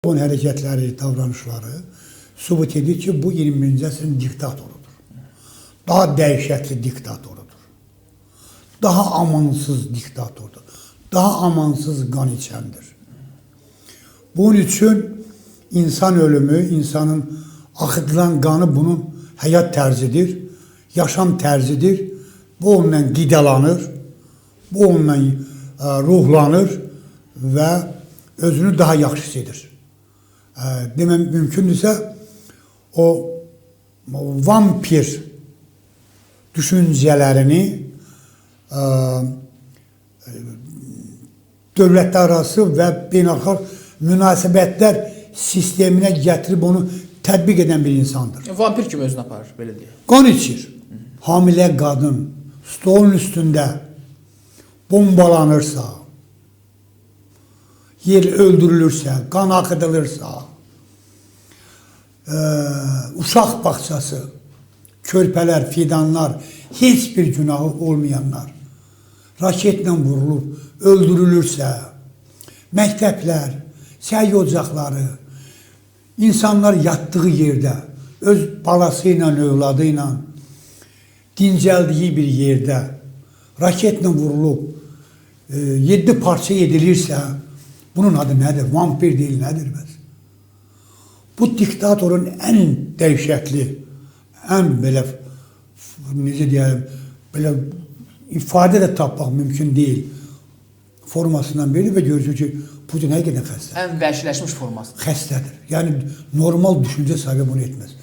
Onun hərəkətləri, davranışları sübut edir ki, bu 21-ci əsrin diktatorudur. Daha dəhşətli diktatorudur. Daha amansız diktatordur. Daha amansız qan içəndir. Bunun üçün insan ölümü, insanın axıdılan qanı bunun həyat tərzidir, yaşam tərzidir. Bu onunla qidalanır, bu onunla ruhlanır və özünü daha yaxşı hiss edir. Deməm mümkündürsə o vampir düşüncələrini dövlətlərarası və beynəlxalq münasibətlər sisteminə gətirib onu tətbiq edən bir insandır. Vampir kimi özünü aparır, belə deyək. Qan içir. Hamilə qadın stolun üstündə bombalanırsa, yer öldürülürsə, qan axıdılırsa, uşaq bağçası, körpələr, fidanlar, heç bir günahı olmayanlar raketlə vurulub, öldürülürsə, məktəblər, səhiyyə ocaqları, insanlar yatdığı yerdə, öz balası ilə, övladı ilə dincəldiyi bir yerdə raketlə vurulub, 7 parça edilirsə, bunun adı nədir? Vampir deyil, nədir bəs? Bu diktatorun ən dəhşətli, ən belə, necə deyərəm, belə ifadə də tapmaq mümkün deyil formasından biri və görürsünüz ki, Putin həqiqətən xəstədir. Ən vəhşiləşmiş forması. Xəstədir. Yəni normal düşüncə sahibi bunu etməz.